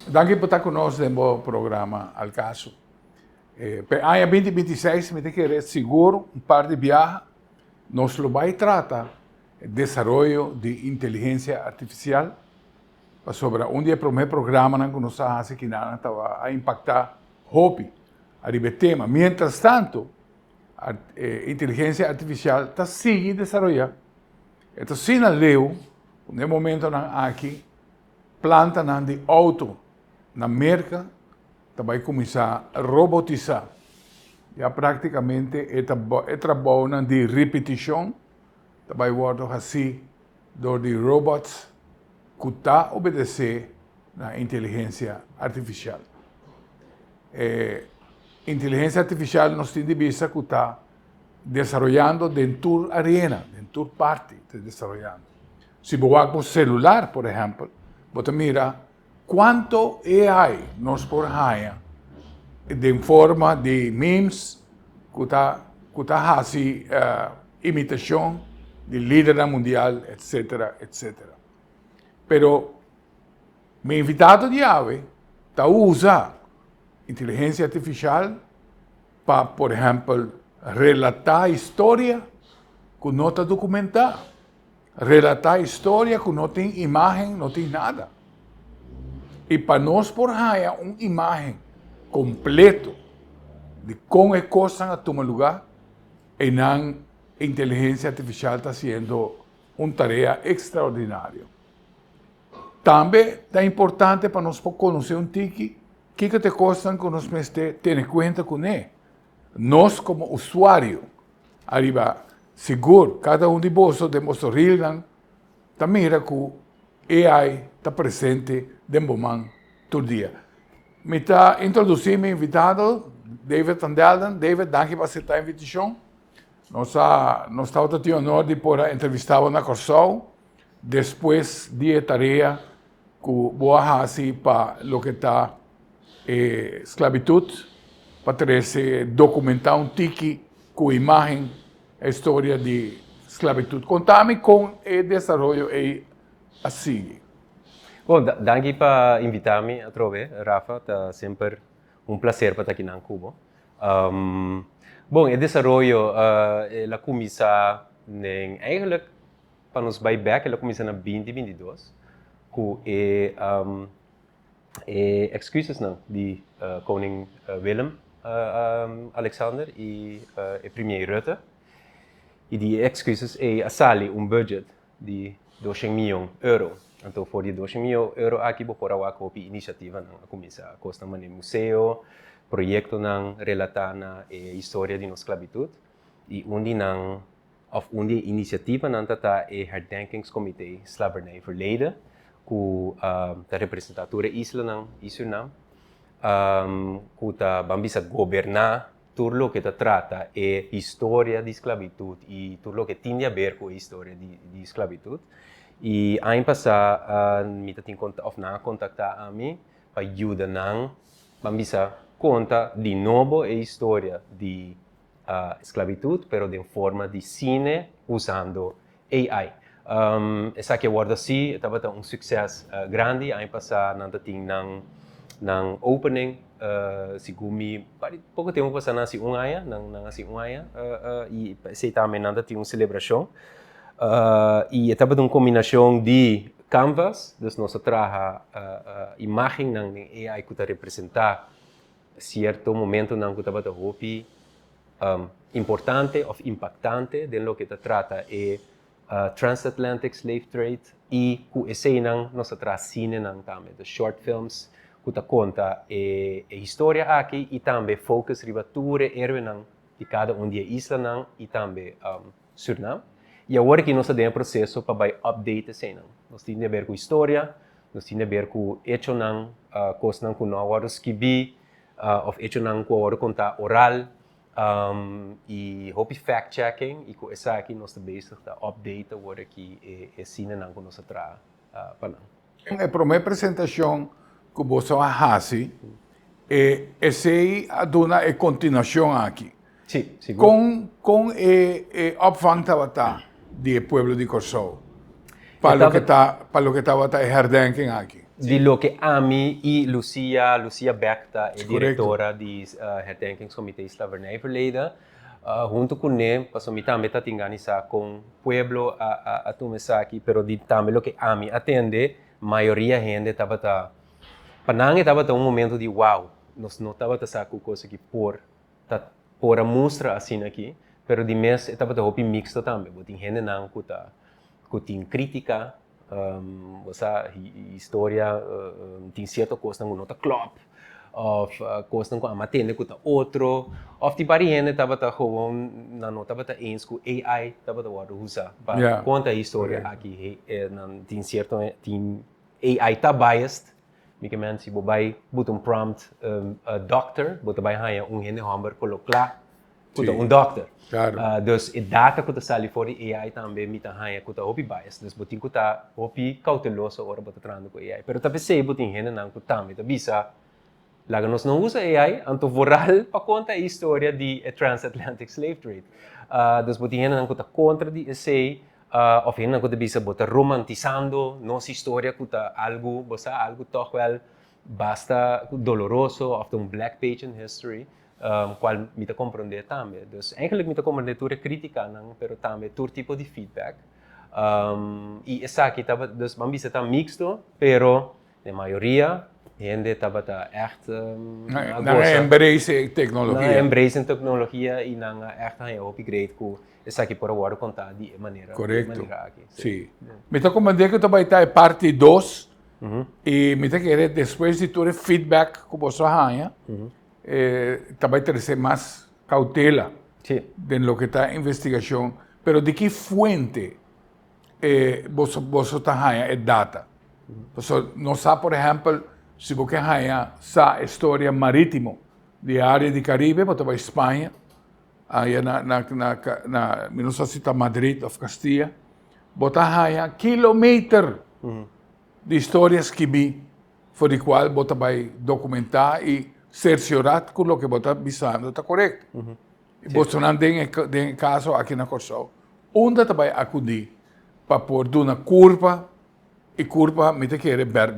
Danki pa ta ku nos den bo programa Al Caso. P'e aña 2026 mi ta kere sigur un par di biaha nos lo bai trata e desaroyo di inteligensia artifisial pasobra un di e promé programanan ku nos a hasi kinanan tawa a impaktá hopi ariba e tema. Mientras tanto e inteligensia artifisial ta sigui desaroyá. E ta asina leu ku na e momentonan aki plantanan di outo na Merka ta bai kuminsá robotisá. Ya práktikamente e ta e trabounan di ripitishon ta bai wòrdu hasí dor di robots ku ta obedesé na inteligensia artifisial. E inteligensia artifisial nos tin di bisa ku ta desaroyando den tur arena, den tur parti ta desaroyando. Si bo wak bo celular, por ehempel, bo ta mira cuanto AI nos por haña den forma di memes cu ta cu ta haci imitacion di lidernan mundial, etcetera, etcetera. Pero mi invitado di awe ta usa inteligencia artificial pa, por ehempel, relata historia cu no ta documenta. Relatá historia ku no tin imágen, no tin nada. I pa nos por haña un imágen kompleto di kon e kosnan a tuma lugá, einan inteligensia artifisial ta hasiendo un tarea ekstraordinario. Tambe ta importante pa nos por konosé un tiki kiko ta e kosnan ku nos mester tene kuenta kuné. Nos komo usuario ariba sigur kada un di boso den boso rilnan ta mira ku AI ta presente den bo man tur dia. Mi ta introdusí mi invitado David van Delden. David, danki pa aseptá e invitashon. Nos a nos tabata tin honor di por a entrevistá bo na Kòrsou despues di e tarea ku bo a hasi pa loke ta e sklabitut, pa trese dokumentá un tiki ku imágen e historia di sklabitut. Konta mi kon e desaroyo ei a sigui. Bon, danki pa invitá mi atrobe, Rafa. Ta semper un plaser pa ta akinan ku bo. Bon, e desaroyo el a kuminsá den eigenlijk Pa nos bai bek el a kuminsá na binti 22 ku e e excuses-nan di koning Willem Alexander i e premier Rutte. I di e excuses ei a sali un budget di doshen miyon euro. Anto for di e doshen miyon euro aki bo por a wak hopi inisiativanan a kuminsá. Kosnan manera museo, proyektonan relatá na e historia di nos sklabitut i un di nan Of un di e inisiativanan ta ta e Herdenkingscomité Slavernij Verleden, ku ta representá tur e islanan di Sürnam, ku ta ban bisa goberná tur loke ta trata e historia di sklabitut i tur loke tin di haber ku e historia di sklabitut. I aña pasá mi ta tin of nan a kontaktá ami pa yuda nan ban bisa konta di nobo e historia di Esclavitud, pero den forma di cine usando AI. Esaki a wordo haci, e tabata un succes grandi. Aña pasa nan ta tin nan nan opening, segun mi poco tempo pasa nan haci un aña, nan nan haci un aña y esey tambe nan ta tin un celebracion. Y e tabata un combinacion di canvas, dus nos a traha imagennan den AI cu ta representa Cierto momentonan cu tabata hopi importante of impactante den loke ta trata e transatlantic slave trade y cu eseynan nos ta traha cinenan tambe, de short films cu ta conta e historia aki y tambe focus riba tur e heroenan di cada un di e islanan y tambe Surinam. Y awor aki nos ta den e proceso pa bay update eseynan. Nos tin di haber cu historia, Nos tin haber ku echonan, kosnan ku no a wòrdu skibí òf echonan ku a wòrdu kontá oral i hopi fact checking i ku esaki nos ta bezig ta update awor aki e sinenan ku nos a traha pa nan. E promé presentashon ku boso a hasi, esei a duna e kontinuashon aki. Sí, sigur. Kon kon e e opvang tabata di e pueblo di Kòrsou pa loke ta pa loke tabata e herdenking aki? Di loke ami i Lucia, Lucia Beck ta e direktora di Herdenkingscomité Slavernijverleden, huntu kuné, pasobra mi tambe ta tin gana di sa kon pueblo a tuma esaki, pero di tambe loke ami a tende, mayoria hende tabata, pa nan e tabata un momento di wow, nos no tabata sa ku kos aki por ta por a mustra asina aki, pero di mes e tabata hopi mixto tambe, bo tin hendenan ku ta ku tin kritika, bo sa historia tin sierto kosnan ku no ta klòp òf kosnan ku amo a tende ku ta otro òf tin par di hende tabata gewoon nan no tabata eens ku AI tabata wòrdu usa pa konta e historia aki nan tin sierto tin AI ta biased mi ke men si bo bai buta un prompt dòkter bo ta bai haña un hende hòmber kolo kla ku ta un dòkter. Dus e data ku ta sali for di AI tambe mi ta haña ku ta hopi bias. Dus bo tin ku ta hopi kouteloso ora bo ta trahando ku AI. Pero ta p'esei bo tin hendenan ku tambe ta bisa, laga nos no usa AI, anto vooral pa konta e historia di e transatlantic slave trade. Dus bo tin hendenan ku ta kontra di esei, òf hendenan ku ta bisa bo ta romantisando nos historia ku ta algu, bo sa, algu tòg wèl basta doloroso òf ta un black page in history. Cual mi ta comprende tambe. Dus eigenlijk mi ta comprende tur e criticanan, pero tambe tur tipo di feedback. Y esaki tabata, dus ban bisa ta mixto, pero den mayoria hende tabata echt a Nan a embrace e tecnologia. Nan a embrace e tecnologia y nan a echt haña hopi great cu esaki por a wordo conta di e manera, Correcto. aki. Si. Mi ta comprende cu ta bay ta e parti dos y mi ta kere despues di tur e feedback cu boso a haña, E ta bai trese mas cautela den loke ta investigacion, pero di ki fuente e boso boso ta haña e data? Pasobra nos sa por ehempel si bo ke haña sa e storia maritimo di e area di Caribe bo ta bai Spaña aya na na na mi no sa si ta Madrid of Castilla bo ta haña kilometer di storia skibi. For di cual bo ta bay documenta y cerciora cu loke bo ta bisando ta corecto. Y bosonan den e den e caso aki na Corsou, unda ta bay acudi pa por duna curpa y curpa mi ta kere ber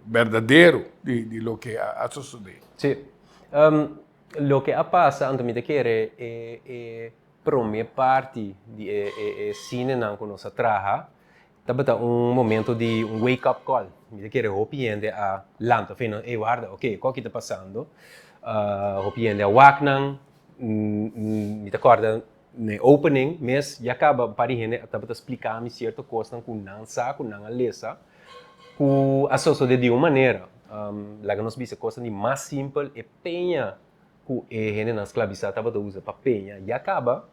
berdadero di di loke a sosode. Sí. Loke a pasa anto mi ta kere e e prome parti di e e e cinenan cu nos a traha Tabata un momento di un wake up call. Mi ta kere hopi hende a lanta fe nan, ey warda, ok, kua ki ta pasando? Hopi hende a wak nan, mi ta kòrda na e opening mes ya kaba un par di hende tabata splika mi sierto kosnan ku nan sa, ku nan a lesa, ku a sosode di un manera. Laga nos bisa kosnan di mas simpel, e peña ku e hendenan sklabisá tabata usa pa peña ya kaba.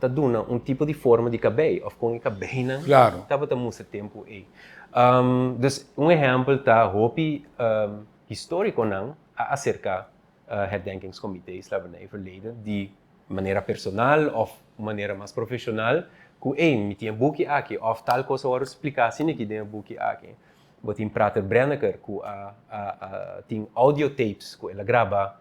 ta duna un tipo di forma di kabei of kon e kabeinan tabata mustra tempu ei. Dus un ehèmpel ta hopi historikonan a aserká Herdenkingscomité Slavernijverleden di manera personal of un manera mas profeshonal ku ei mi tin e buki aki of tal kos a wòrdu spliká asina aki den e buki aki. Bo tin Prater Brenneker ku a tin audio tapes ku el a graba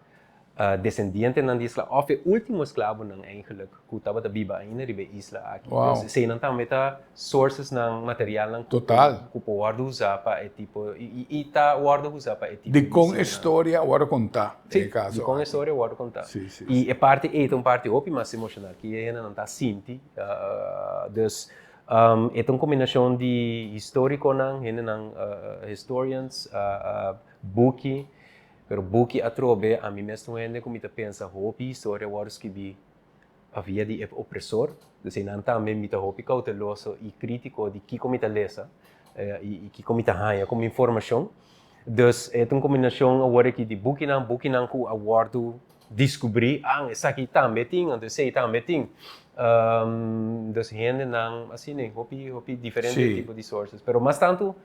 Desendientenan di esklabo, òf e último esklabonan eigenlijk ku tabata biba ainda riba e isla aki. Wow. Dus eseinan tambe ta sourcesnan, materialnan ku Total. ku por wòrdu usá pa e tipo, i i ta wòrdu usá pa e tipo Di di kon e siña. storia a wòrdu kontá den Sí, e kaso di kon e aki. storia a wòrdu kontá. Sí, sí, I sí. e parti ei ta un parti hopi mas emoshonal, ki e hendenan ta sinti. Dus e ta un kombinashon di histórikonan, hendenan, historians, buki. Pero buki atrobe, ami mes ta un hende ku mi ta pensa hopi historia wòrdu skibí pa via di e opresor. Dus einan tambe mi ta hopi kouteloso i krítiko di kiko mi ta lesa i kiko mi ta haña komo informashon. Dus e ta un kombinashon awor aki di bukinan, bukinan ku a wòrdu diskubrí, ah esaki tambe tin, anto esei tambe tin. Dus hendenan asina, hopi hopi diferente tipo di sources. Pero mas tantu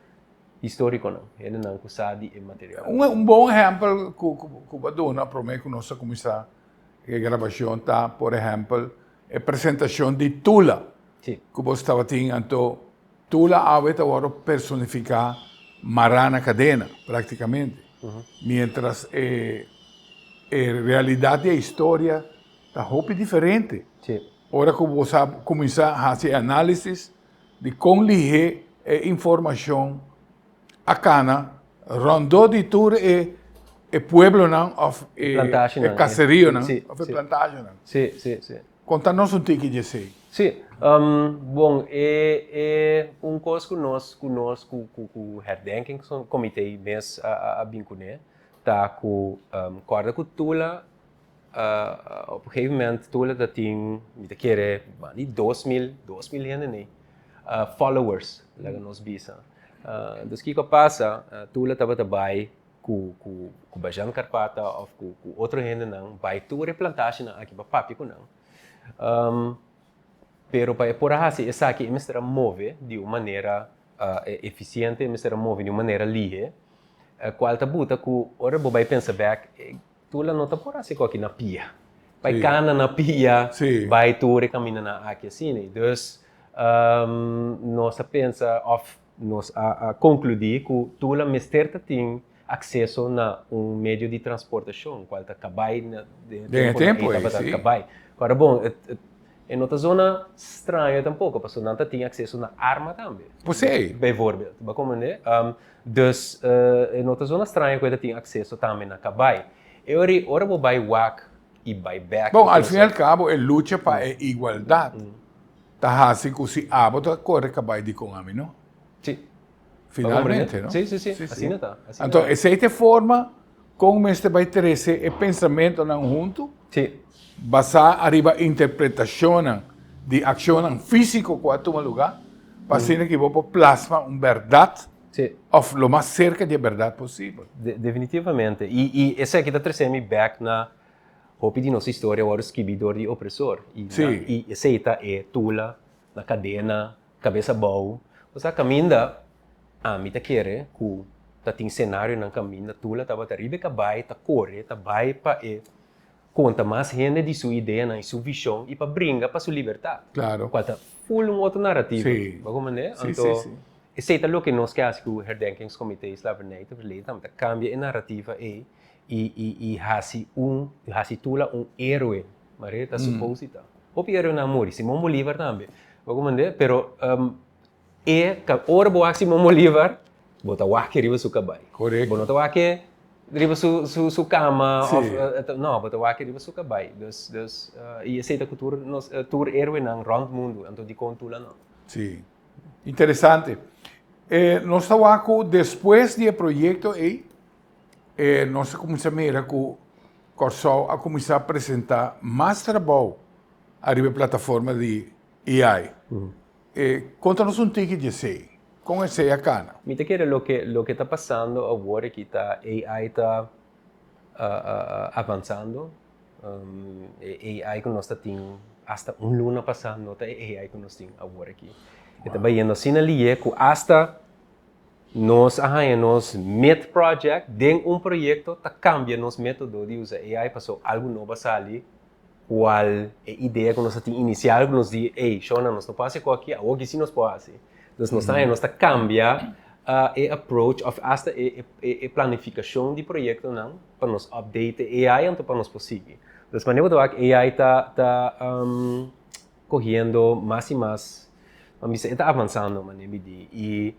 Historiconan, hendenan cu sa di e material. Un bon ehempel cu bo a duna prome cu nos a cuminsa e grabacion ta, por ehempel, e presentacion di Tula cu bo tabatin. Anto Tula awe ta worde personifica mara na cadena practicamente, mientras e realidad di e historia ta hopi diferente. Ora cu bo sa cuminsa haci e analisis di kon lihé e informashon a kana rondó di tur e e pueblonan òf e Plantashinan, e kaserionan sí, òf e sí. plantashinan. Sí, sí, sí. Konta nos un tiki di esei. Sí, bon, e e un kos ku nos ku nos ku ku ku herdenkingscomité mes a a a bin kuné ta ku kòrda ku Tula op un gegeven moment Tula ta tin mi ta kere mas di 2000, 2000 hende nei, followers laga nos bisa. Dus kiko a pasa, Tula tabata bai ku ku ku Bajan Karpata òf ku ku otro hendenan bai tur e plantashinan aki pa papia ku nan. Pero pa e por a hasi esaki e mester a move di un manera efisiente, e mester a move di un manera lihe, kual ta buta ku ora bo bai pensa bèk, Tula no ta por hasi koki na pia. Bai kana na pia, bai tur e kamindanan aki asina. Dus nos a pensa òf nos a konkludí ku Tula mester ta tin akseso na un medio di transportashon, kual ta kabai na den e tempu ei tabata kabai. Kòrda bon, e no ta zona straño tampoko, pasobra nan ta tin akseso na arma tambe. Bijvoorbeeld, bo a komprendé? Dus e no ta zona straño ku e ta tin akseso tambe na kabai. E ora ei, ora bo bai wak i bai bèk. Bon, al fin i al kabo e lucha pa e igualdat ta hasi ku si abo ta kore kabai dikon ami no? Sí. Finalmente, no? Sí, sí, sí. Asina ta. Anto esei ta e forma kon mester bai trese e pensamentonan huntu? Sí. Basá ariba interpretashonnan di akshonnan físiko ku a tuma lugá, pa asina ki bo por plasma un bèrdat òf lo mas serka di e bèrdat posibel. Definitivamente. I i esaki ta trese mi bèk na hopi di nos historia wòrdu skibí dor di opresor. I i esei ta e tula na kadena, kabes abou. Osea kaminda ami ta kere ku ta tin senarionan kaminda tula tabata riba e kabai ta kore ta bai pa e konta mas hende di su ideanan i su vishon i pa bringa pa su libertat. Claro. Kual ta ful un otro narrativa. Sí. Bo comprende? Sí, Anto, sí, sí. esei ta loke nos ke hasi ku Herdenkingscomité Slavernij te Verleden tambe, ta kambia e narrativa ei i i i hasi un hasi Tula un héroe, mare ta suppose di ta. Hopi héroenan a muri, Simon Bolivar tambe. Bo comprende? Pero E ka ora bo wak Simon Bolivar, bo ta wak riba su kabai. Korekto. Bo no ta wak riba su su su kama Sí. of no, bo ta wak riba su kabai. Dus dus i esei ta ku tur nos tur héroenan rònt mundu, anto dikon Tula no? Sí. Interesante. E nos ta wak ku despues di e proyekto ei, e nos a kuminsá mira ku Kòrsou a kuminsá presentá mas trabou ariba e plataforma di AI. E konta nos un tiki di esei. Kon esei a kana? Mi ta kere loke loke ta pasando awor aki ta AI ta avansando. E AI ku nos ta tin asta un luna pasá no ta e AI ku nos tin awor aki. E ta bayendo asina liye ku asta nos a haña nos mid project den un proyekto ta kambia nos metodo di usa AI pasobra algu nobo a sali Cual e idea cu nos a tin inicial cu nos di, ey, shownan, nos no por haci cu aki, awor ki si nos por haci. Dus nos ta haña, nos ta cambia e approach of hasta e e planificacion di proyectonan pa nos update e AI anto pa nos por sigui. Dus manera bo ta wak AI ta ta cogiendo mas y mas, ban bisa e ta avanzando manera mi di y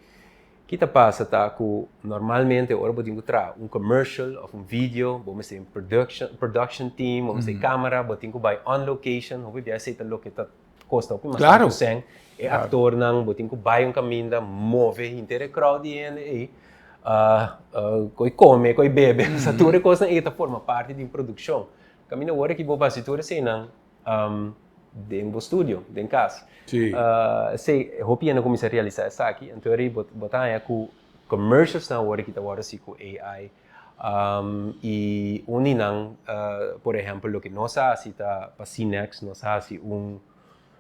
Ki ta pasa ta ku normalmente ora bo tin ku traha un commercial of un video, bo mester un production production team, bo mester camera, bo tin ku bai on location, hopi bia esei ta loke ta kosta hopi mas tantu sèn. E aktornan, bo tin ku bai un kaminda, move henter e crowd di hende ei, koi kome, koi bebe, sa tur e kosnan ei ta forma parti di un produkshon. Kaminda ora ki bo basi tur eseinan, Den bo studio, den kas. Sí. Esei, hopi hende a kuminsá realisá esaki. Anto eri bo bo ta haña ku commercialsnan awor aki ta wòrdu hasi ku AI. I un di nan, por ehèmpel, loke nos a hasi ta pa Cinex, nos a hasi un,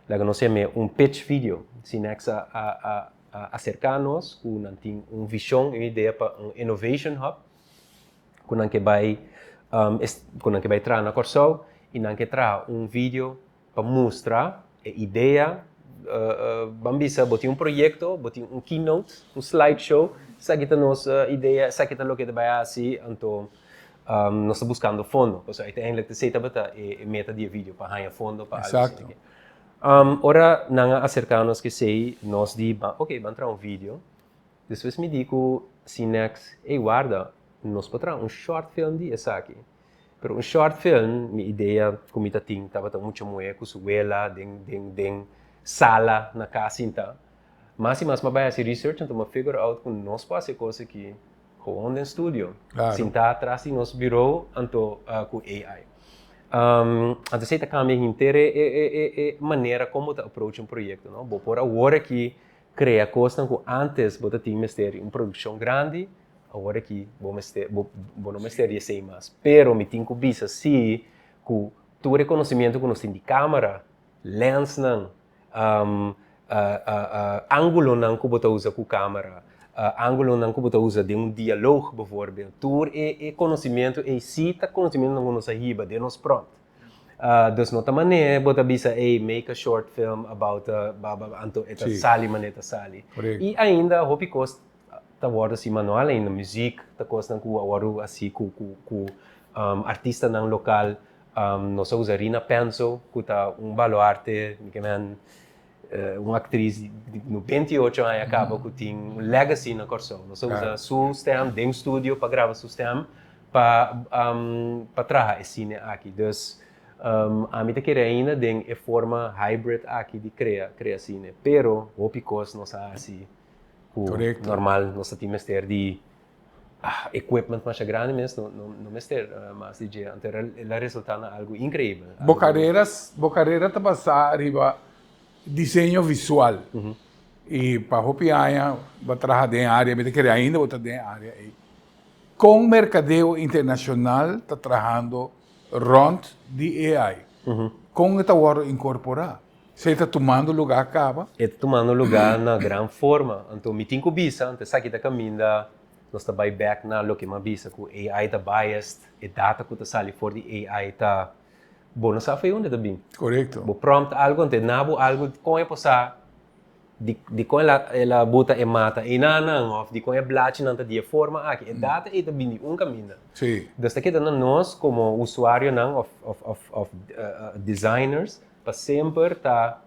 laga nos yam'é un pitch video. Cinex a a a a aserká nos ku nan tin un vishon, un idea pa un innovation hub. ku nan ke bai ku nan ke bai traha na Kòrsou i nan ke traha un video pa mustra e idea ban bisa bo tin un proyekto bo tin un keynote un slide show esaki ta nos idea esaki ta loke ta bai hasi anto nos ta buskando fondo pasobra uiteindelijk esei tabata e meta di e video pa haña fondo pa algu asina ora nan a aserka nos ku esei nos di oke ban traha un video. Despues mi di ku Cinex, ey warda, nos por traha un short film di esaki. Pero un short film, mi idea ku mi ta tin tabata un mucha muhé ku su wela den den den sala na kas sinta. Mas i mas mi a bai hasi research anto mi a figure out ku nos por hasi e kos aki gewoon den studio. Sintá tras di nos bureau anto ku AI. Anto esei ta kambia henter e e e e manera kon bo ta approach un proyekto, no. Bo por awor aki krea kosnan ku ántes bo ta tin mester di un produkshon grandi, awor aki bo mester bo bo no mester di esei mas. Pero mi tin ku bisa si ku tur e konosimiento ku nos tin di kamera, lensnan, ángulonan ku bo ta usa ku kamera, ángulonan ku bo ta usa den un dialog bijvoorbeeld, tur e e konosimiento ei si ta konosimientonan ku nos a hiba den nos prompt. Dus no ta manera bo ta bisa ey make a short film about ba ba ba anto e ta sali manera e ta sali. I ainda hopi kos ta wòrdu hasi manual ainda, muziek ta kosnan ku a wòrdu hasi ku ku ku artistanan lokal. Nos a usa Rina Penso ku ta un baluarte, mi ke men un aktris di 98 aña kaba ku tin un legacy na Kòrsou. Nos a usa su stèm den studio pa graba su stèm pa pa traha e sine aki. Dus ami ta kere ainda den e forma hybrid aki di krea krea sine. Pero hopi kos nos a hasi ku normal nos ta tin mester di equipment masha grandi mes no no mester mas di dje. Anto el a resulta na algu inkreibel. Bo karera bo karera ta basá riba diseño visual i pa hopi aña bo a traha den e área, mi ta kere ainda bo ta den e área ei. Kon merkadeo internashonal ta trahando rònt di AI? Kon e ta wòrdu inkorporá? Si e ta tumando lugá kaba? E ta tumando lugá na gran forma. Anto mi tin ku bisa, anto esaki ta kaminda nos ta bai bèk na loke mi a bisa ku AI ta biased, e data ku ta sali for di AI ta bo no sa fo'i unda e ta bin. Korekto. Bo prompt algu anto e na bo algu kon e por sa Di dikon el a el a buta e mata einanan òf dikon e blachinan ta di e forma aki. E data ei ta bini di un kaminda. Sí. Dus ta keda na nos komo usuarionan òf òf òf òf designers pa semper ta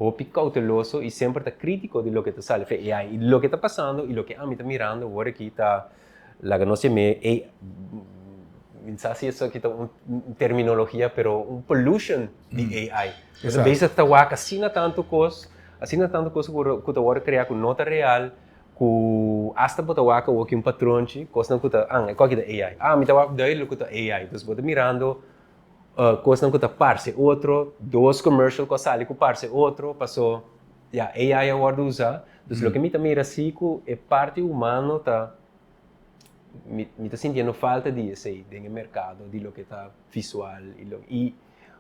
hopi kouteloso i semper ta krítiko di loke ta sali for e AI. I loke ta pasando i loke ami ta mirando awor aki ta laga nos yam'é ei mi sa si esaki ta un terminologia pero un pollution di AI. Nos ta bezig ta wak asina tantu kos, asina tantu kos ku ta wòrdu kreá ku no ta real, ku asta bo ta wak awoki un patronchi, kosnan ku ta, ah, e koki ta AI. Ah, mi ta wak duidelijk ku ta AI. Dus bo ta mirando kosnan ku ta parse otro, dos commercial ku a sali ku parse otro, paso ya, AI a wòrdu usá. Dus loke mi ta mira si ku e parti humano ta, mi mi ta sintiendo falta di esei den e merkado di loke ta visual i lo i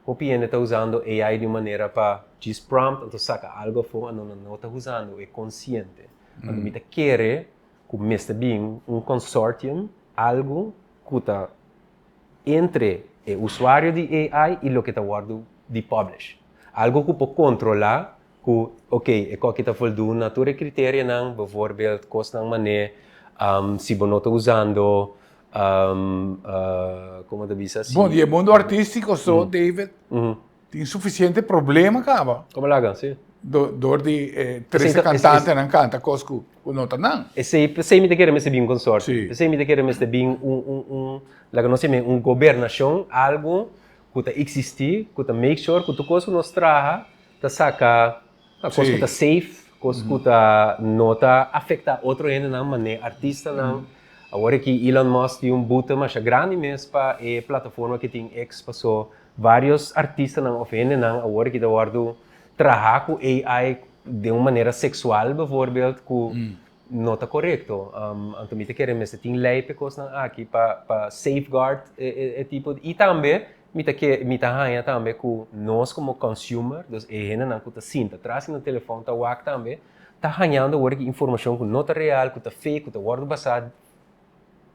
Hopi hende ta usando AI di un manera pa djis prompt anto saka algo afó anto nan no ta usando e konsiente. Anto mi ta kere ku mester bin un consortium, algu ku ta entre e usuario di AI i loke ta wòrdu di publish. Algu ku por kontrolá ku ok e koki ta voldun na tur e kriterianan, bijvoorbeeld kosnan manera si bo no ta usando Como ta bisa si. Bon, di e mundo artístico so, David, tin suficiente problema caba. Como laga, si. Door di trece cantantenan canta cos cu no ta nan. Esey, p'esey mi ta kere mester bin un consortio. Si. P'esey mi ta kere mester bin un, un, un, laga nos yama un gobernacion, algo cu ta existi, cu ta make sure cu tur cos cu nos traha ta saca Kos ku ta safe, kos ku ta no ta afektá otro hendenan manera artistanan. Awor aki Elon Musk tin un bute masha grandi mes pa e plataforma ku tin X paso vários artistanan òf hendenan awor aki ta wòrdu traha ku AI den un manera seksual bijvoorbeeld ku no ta korekto. Anto mi ta kere mester tin lei pa e kosnan aki pa pa safeguard e tipo di i tambe Mi ta ke, mi ta haña tambe ku nos komo consumer, dus e hendenan ku ta sinta tras di nan telefòn ta wak tambe, ta hañando awor ki informashon ku no ta real, ku ta fake, ku ta wòrdu basá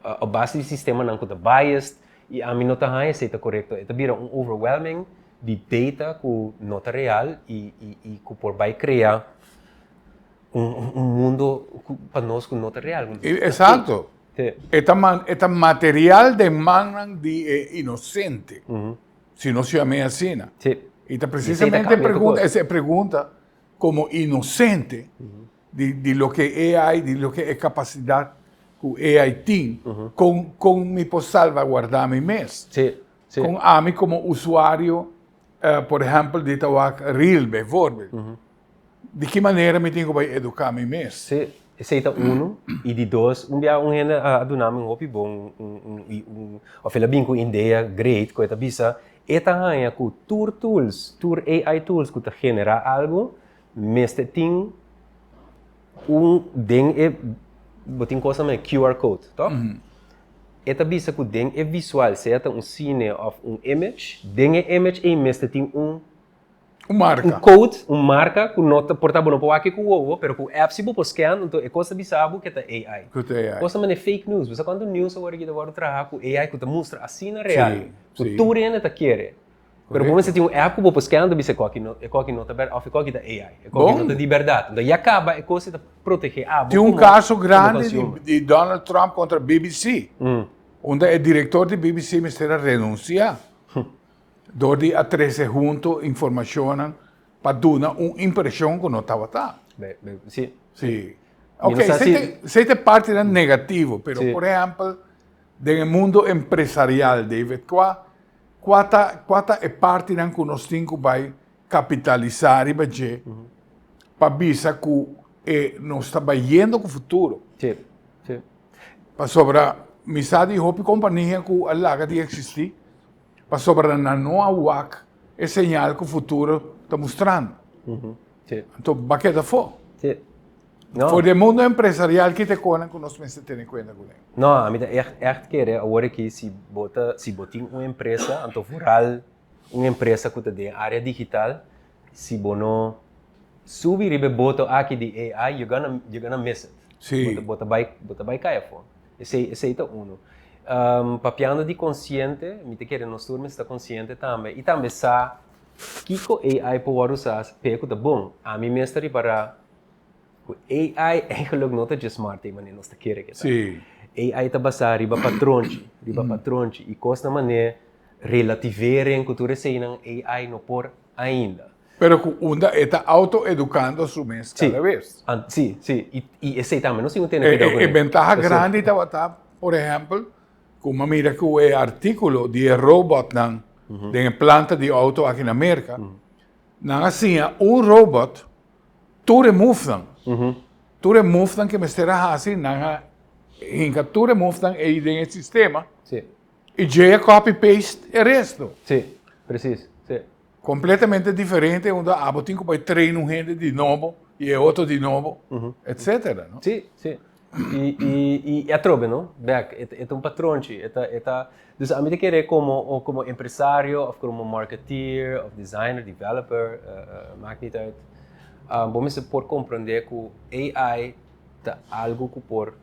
op base di sistemanan ku ta biased, i ami no ta haña esei ta korekto. E ta bira un overwhelming di data ku no ta real i i i ku por bai krea un un mundo ku pa nos ku no ta real. Esakto. E ta man, e ta material den mannan di e inosente, si nos yam'é asina. Sí. I ta presisamente e pregunta, esa e pregunta, komo inosente, di di loke AI, di loke e kapasidat ku AI tin, kon kon mi por salvaguardá mi mes. Sí, sí. Kon ami komo usuario, por ehèmpel di ta wak reel bijvoorbeeld, di ki manera mi tin ku bai eduká mi mes? Sí, esei ta unu. I di dos, un bia un hende a duna mi un hopi bon, un un òf el a bin ku un idea great ku e ta bisa, e ta haña ku tur tools, tur AI tools ku ta generá algu, Mester tin un den e bo tin cosa mane QR code toch? E ta bisa cu den e visual sea ta un cine of un image den e image ey mester tin un Un marca. Un code, un marca cu no ta por ta bo no por wak cu wowo pero cu app si bo por scan enton e cos ta bisa bo cu ta AI. Cu ta AI. Cosa mane fake news bo sa cuanto news awor aki ta wordo traha cu AI cu ta mustra asina real cu tur hende ta kere. Pero bo mester tin un app ku bo por scan ta bisa e koki no e koki no ta bèrdat òf e koki ta AI. E koki no ta di bèrdat. Enton ya kaba e kos ta protegé abo Tin un komo kaso komo grandi di consumer. di Donald Trump kontra BBC, unda e direktor di BBC mester a renunsiá dor di a trese hunto informashonnan pa duna un impreshon ku no tabata. Be be si. Si. Mi no Oké, sa esei si ta esei ta e partinan negativo, pero Si. por ehèmpel den e mundo empresarial, David, kua Kua ta kua ta e partinan ku nos tin ku bai kapitalisá riba dje pa bisa ku e nos ta bayendo ku futuro? Sí, sí. Pasobra mi sa di hopi kompania ku a laga di eksistí pasobra nan no a wak e señal ku futuro ta mustrando. Sí. Anto ba keda afó. Sí. No. For di e mundo empresarial ki ta e konan ku nos mester tene kuenta kuné? No, ami ta ègt ègt kere awor aki si bo ta si bo tin un empresa anto vooral un empresa ku ta den área digital si bo no subi riba e boto aki di AI you gonna you gonna miss it. Sí. Bo ta bo ta bai bo ta bai kai afó. Esei esei ta uno. Papiando di konsiente mi ta kere nos tur mester ta konsiente tambe i tambe sa kiko AI por wòrdu usá p'e ku ta bon. Ami mes ta ripará Ku AI eigenlijk no ta dje smart ei manera nos ta kere ke ta. Sí. AI ta basá riba patronchi, riba patronchi i kosnan manera relativeren ku tur eseinan AI no por ainda. Pero ku unda e ta auto-edukando su mes kada bes. Sí, sí, i i esei tambe nos tin ku tene kuidou kuné. E bentaha grandi tabata, por ehèmpel, ku mi a mira ku e artíkulo di e robòtnan den e planta di outo aki na Merka, nan a siña un robòt Tur e movenan, tur e movenan ke mester a hasi, nan a hinka tur e movenan ei den e sistema i dje a copy paste e resto. Sí, precies, sí. Completamente diferente unda abo tin ku bai train un hende di nobo i e otro di nobo, etcetera, no? Sí, sí. I, i, i atrobe, no? Bek, e ta, e ta un patronchi, e ta, e ta, dus ami ta kere komo, komo empresario of komo marketeer of designer, developer, maakt niet uit, bo mester por komprende ku AI ta algu ku por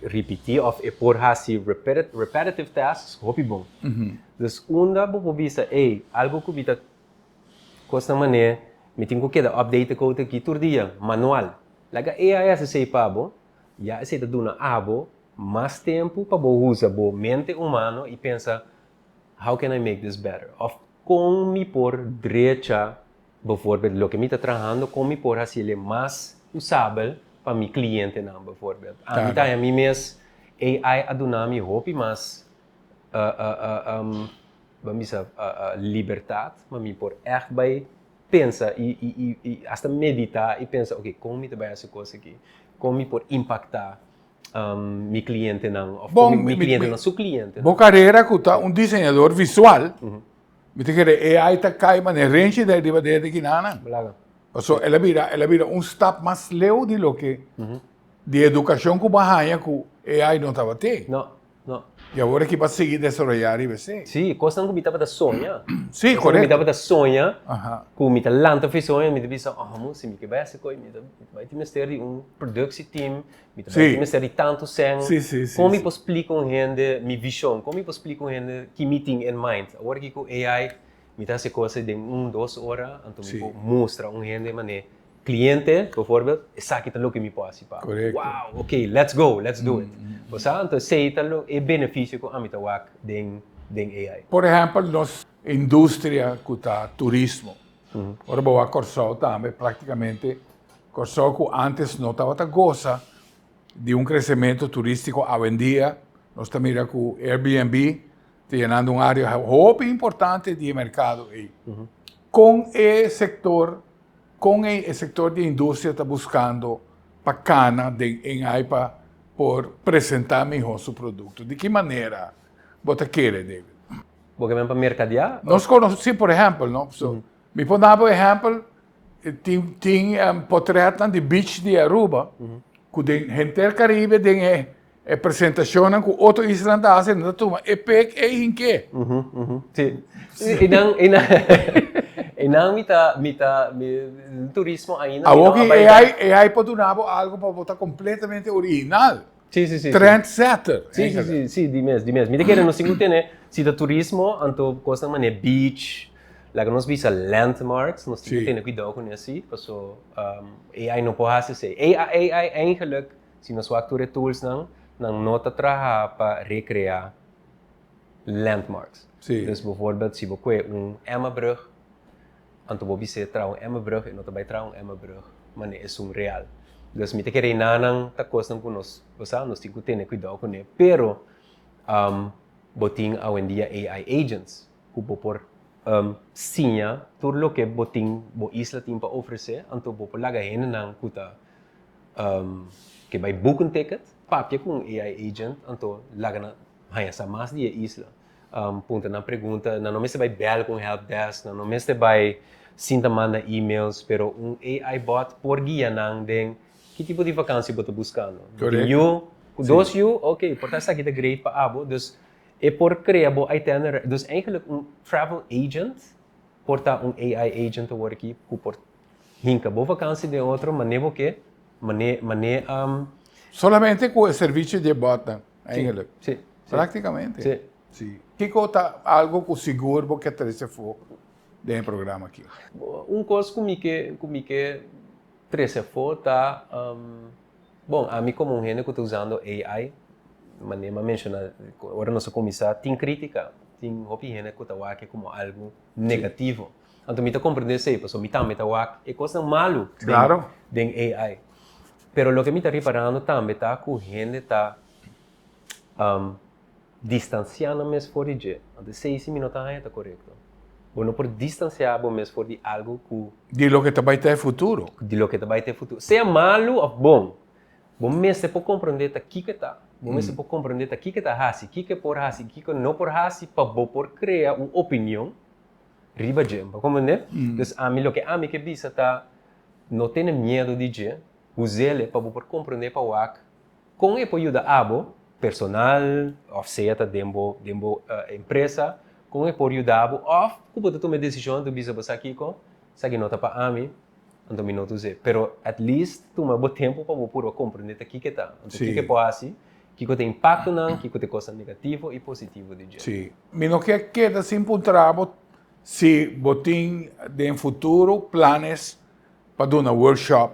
ripití of e por hasi repetitive tasks hopi bon. Dus unda bo por bisa, ey, algu ku mi ta kosnan manera mi tin ku keda update e code aki tur dia, manual. Laga AI hasi esei pa bo, ya esei ta duna abo mas tempu pa bo usa bo mente humano i pensa, How can I make this better? Òf kon mi por drecha bijvoorbeeld loke mi ta trahando, kon mi por hasiel mas usabel pa mi klientenan bijvoorbeeld. Ami ta haña mi mes AI a duna mi hopi mas ban bisa libertat pa mi por ègt bai pensa i i i i hasta medita i pensa ok kon mi ta bai hasi kos aki, kon mi por impakta mi klientenan òf kon mi klientenan su klientenan. Bo karera ku ta un diseñador visual, mi ta kere AI ta kai manera renchi den riba dede kinanan. Pasobra el a bira el a bira un stap mas leu di loke di edukashon ku bo a haña ku AI no tabatin. No. No. I awor aki bo a sigui desaroyá riba esei. Sí, kosnan ku mi tabata soña. Sí, Kosnan ku mi korekto. tabata soña, Aha. ku mi ta lanta for e soño, mi ta bisa, oh, mo, si mi ke bai hasi koi, mi ta bai tin mester di un productieteam, mi ta bai tin mester di tantu sèn. Sí, sí, sí, Kon mi sí. por splika un hende mi vishon? Kon mi por splika un hende ki mi tin in mind? Awor aki ku AI, mi ta hasi kos den un, dos ora, anto mi por mustra un hende manera Cliente, bijvoorbeeld, esaki ta loke mi por haci pa. Correcto. Wow, ok, let's go, let's do it. Bo sa, anto esey ta lo e beneficio cu ami ta wak den den AI. Por ehempel, nos industria cu ta turismo. Ora bo wak Corsou tambe, practicamente. Kòrsou ku antes no tabata gosa di un kresementu turístiko awendia nos ta mira ku Airbnb ta yenando un área hopi importante di e merkado ei. Kon e sektor kon e sektor di industria ta buskando pa kana den AI pa por presentá mihó su produkto? Di ki manera bo ta kere, David? Bo ke men pa merkadiá? Nos konosé, si por ehèmpel, no? So, mi por daba un ehèmpel, tin tin potretnan di beach di Aruba ku den henter Karibe den e e presentashonnan ku otro islanan ta hasi nan ta tuma e pek ei hink'é. Si. I nan i nan i nan mi ta mi ta mi turismo ainda mi no Awor a ki bai AI AI por duna bo algu pa bo ta kompletamente original. Si si si. Trendsetter. Si si si si di mes di mes. Mi ta kere nos tin ku tene si ta turismo anto kosnan manera beach laga nos bisa landmarks nos tin ku tene kuidou ku esei paso AI no por hasi esei. AI AI eigenlijk si nos wak tur e toolsnan nan no ta traha pa rekrea landmarks. Dus bijvoorbeeld si bo kue un Emmabrug Anto bo bis'é traha un Emmabrug, e no ta bai traha un Emmabrug manera esun real. Dus mi ta kere enanan ta kosnan ku nos, bo sa, nos tin ku tene kuidou kuné. Pero bo tin awendia AI agents ku bo por siña tur loke bo tin, bo isla tin pa ofresé, anto bo por laga hendenan ku ta ke bai book un ticket, papia ku un AI agent, anto laga nan haña sa mas di e isla. Punta nan pregunta, nan no mester bai bel ku un help desk, nan no mester bai sinta manda emails, pero un AI bot por guia nan den ki tipo di vakansi bo ta buskando. Bo tin yu, ku dos yu, ok, por ta esaki ta great pa abo, dus e por krea bo itinerary. Dus eigenlijk un travel agent por ta un AI agent awor aki ku por hinka bo vakansi den otro mane bo ke, mane, mane. Solamente ku e servisio di e botnan. Eigenlijk. Sí. Prácticamente. Sí. Sí. Kiko ta algo ku sigur bo ke trese afó den e programa aki? Un kos ku mi ke ku mi ke trese afó ta, bon, ami komo un hende ku ta usando AI, manera mi a menshoná ora nos a kuminsá, tin krítika, tin hopi hende ku ta wak e komo algu negativo. Anto mi ta komprendé esei, pasobra mi tambe ta wak e kosnan malu den AI. Pero loke mi ta riparando tambe ta ku hende ta distansiá nan mes for di dje. Anto esei si mi no ta haña ta korekto. Bo no por distansiá bo mes for di algu ku. Di loke ta bai ta e futuro. Di loke ta bai ta e futuro. Sea malu òf bon, bo mester por komprondé ta kiko e ta. Bo mester por komprondé ta kiko e ta hasi, kiko e por hasi, kiko e no por hasi pa bo por krea un opinion riba dje. Bo komprondé? Dus ami loke ami ke bisa ta No tene miedu di dje, us'el pa bo por komprondé pa wak kon e por yuda abo, personal òf sea ta den bo den bo empresa, kon e por yuda bo òf ku bo ta tuma e desishon di bisa bo sa kiko, esaki no ta pa ami, anto mi no ta us'é. Pero at least tuma bo tempu pa bo purba komprondé ta kiko e ta, anto kiko e por hasi, kiko ta e impaktonan, kiko ta e kosnan negativo i positivo di dje. Sí. Mi no ke keda sin puntra bo Si bo tin den futuro planes pa duna workshop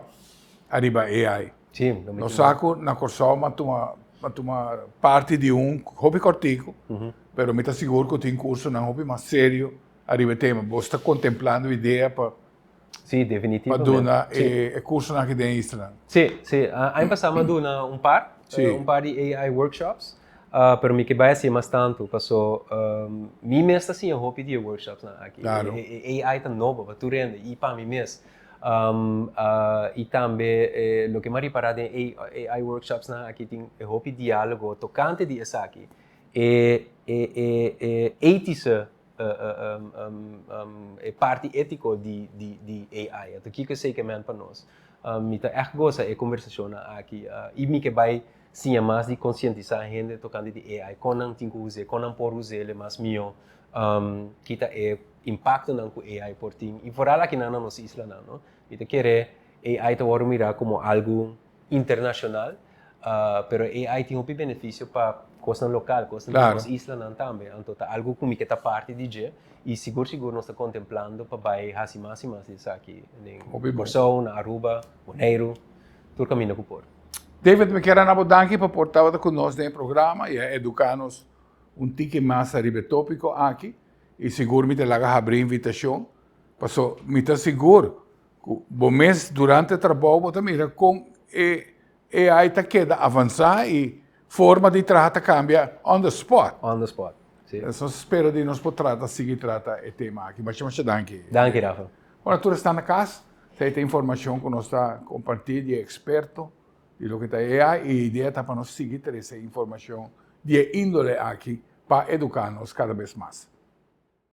ariba AI. Sí, lo mi Nos sa ku na Kòrsou m'a tuma m'a tuma parti di un hopi kòrtiku, pero mi ta sigur ku tin kursonan hopi mas serio ariba e tema. Bo sta kontemplando idea pa Sí, pa definitivamente. duna Sí. e e kursonan aki den islanan? Sí, sí. Aña pasá m'a duna un par, Sí. un par di AI workshops, pero mi ke bai hasié mas tantu paso mi mes ta siña hopi di e workshopsnan aki. Claro. E AI ta nobo pa tur hende i pa mi mes. I tambe loke m'a ripará den e AI workshopsnan aki tin e hopi diálogo tokante di esaki. E e e e étische e parti étiko di di AI. Anto kiko esei ke men pa nos? Mi ta ègt gosa e kombersashonnan aki i mi ke bai siña mas di konsientisá hende tokante di AI, kon nan tin ku us'é, kon nan por us'é mas mihó, ki ta e impaktonan ku AI por tin i foral akinan na nos islanan, no. Mi ta kere AI ta wòrdu mirá komo algu internashonal, pero AI tin hopi benefisio pa kosnan lokal, kosnan di nos islanan tambe. Anto ta algu ku mi ke ta parti di dje i sigur sigur nos ta kontemplando pa bai hasi mas i mas di esaki den Kòrsou, na Aruba, Boneiru, tur kaminda ku por. David, mi kier a na bo danki pa por tabata ku nos den e programa i a eduká nos un tiki mas ariba e tópiko aki i sigur mi ta laga habri invitashon paso mi ta sigur. Ku bo mes durante trabou bo ta mira kon e AI ta keda avansá i forma di traha ta kambia on the spot. On the spot, si. Nos spera di nos por trata, sigui trata e tema aki. Masha masha danki. Danki, Rafa. Ora tur esnan na kas, esei ta informashon ku nos ta kompartí di e eksperto di loke ta AI i e idea ta pa nos sigui trese informashon di e índole aki pa eduká nos kada bes mas.